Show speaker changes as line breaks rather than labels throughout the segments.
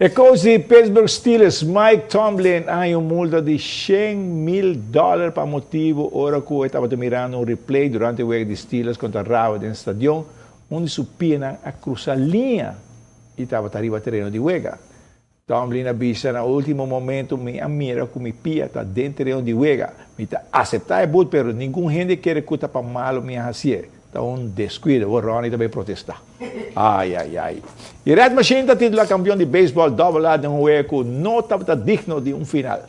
E coach di Pittsburgh Steelers, Mike Tomlin, a haña un multa di 100 mil dòler pa motibu ora ku e tabata mirando un replay durante e wega di Steelers kontra Ravens den stadion, un di su pianan a krusa liña i tabata riba tereno di wega. Tomlin a bisa: "Na último momento mi a mira ku mi pia ta den tereno di wega. Mi ta aseptá e but, pero ningun hende kere ku ta pa malu mi a hasié. Ta un deskuido." O Ronnie tambe protestá. Ai, ai, ai. I Red Machine ta titulá kampeon di beisbòl Double A den un wega ku no tabata digno di un final.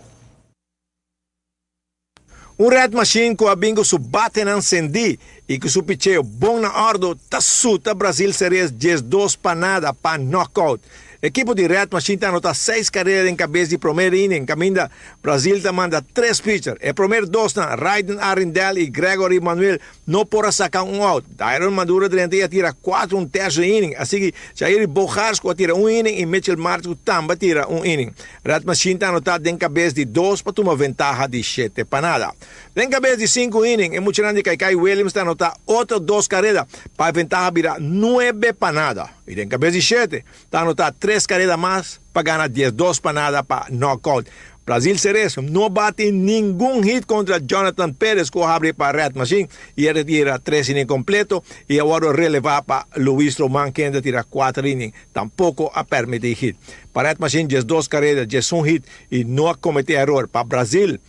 Un Red Machine ku a bin ku su batenan sendí i ku su picheo bon na òrdu ta suta Brazil Ceres 12-0 pa knockout. Ekipo di Red Machine ta anotá seis karera den kabes di promé inning, kaminda Brazil ta manda tres pitcher. E promé dos nan, Raiden Arindel i Gregory Manuel, no por a saka un out. Dairon Maduro drenta i a tira 4 1/3 inning. Asina ku Jair Bogaerts a tira un inning i Mitchell Martin tambe a tira un inning. Red Machine ta anotá den kabes di dos pa tuma ventaha di 7-0. Den kabes di sinku inning, e muchanan di Kaikai Williams ta anotá otro dos karera pa ventaha bira 9-0. I den kabes di shete, ta anotá tres karera mas pa gana 12-0 pa knockout. Brazil Ceres no a bati ningun hit kontra Jonathan Perez, ku a habri pa Red Machine i a tira tres inning kompleto i awor a relevá pa Luis Roman, ku a tira kuater inning, tampoko a permití hit. Pa Red Machine 12 karera, 11 hit i no a kometé eror. Pa Brazil,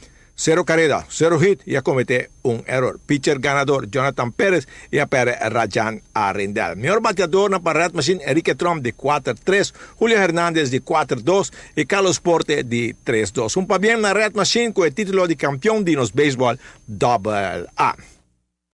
sero karera, sero hit i a kometé un eror. Pitcher ganadó Jonathan Perez i a pèrdè Rajan Arendel. Mihó bateadó pa Red Machine, Enrique Trump di 4-3, Julio Hernandez di 4-2 i Carlos Porte di 3-2. Un pabien na Red Machine ku e título di kampeon di nos beisbòl Double A.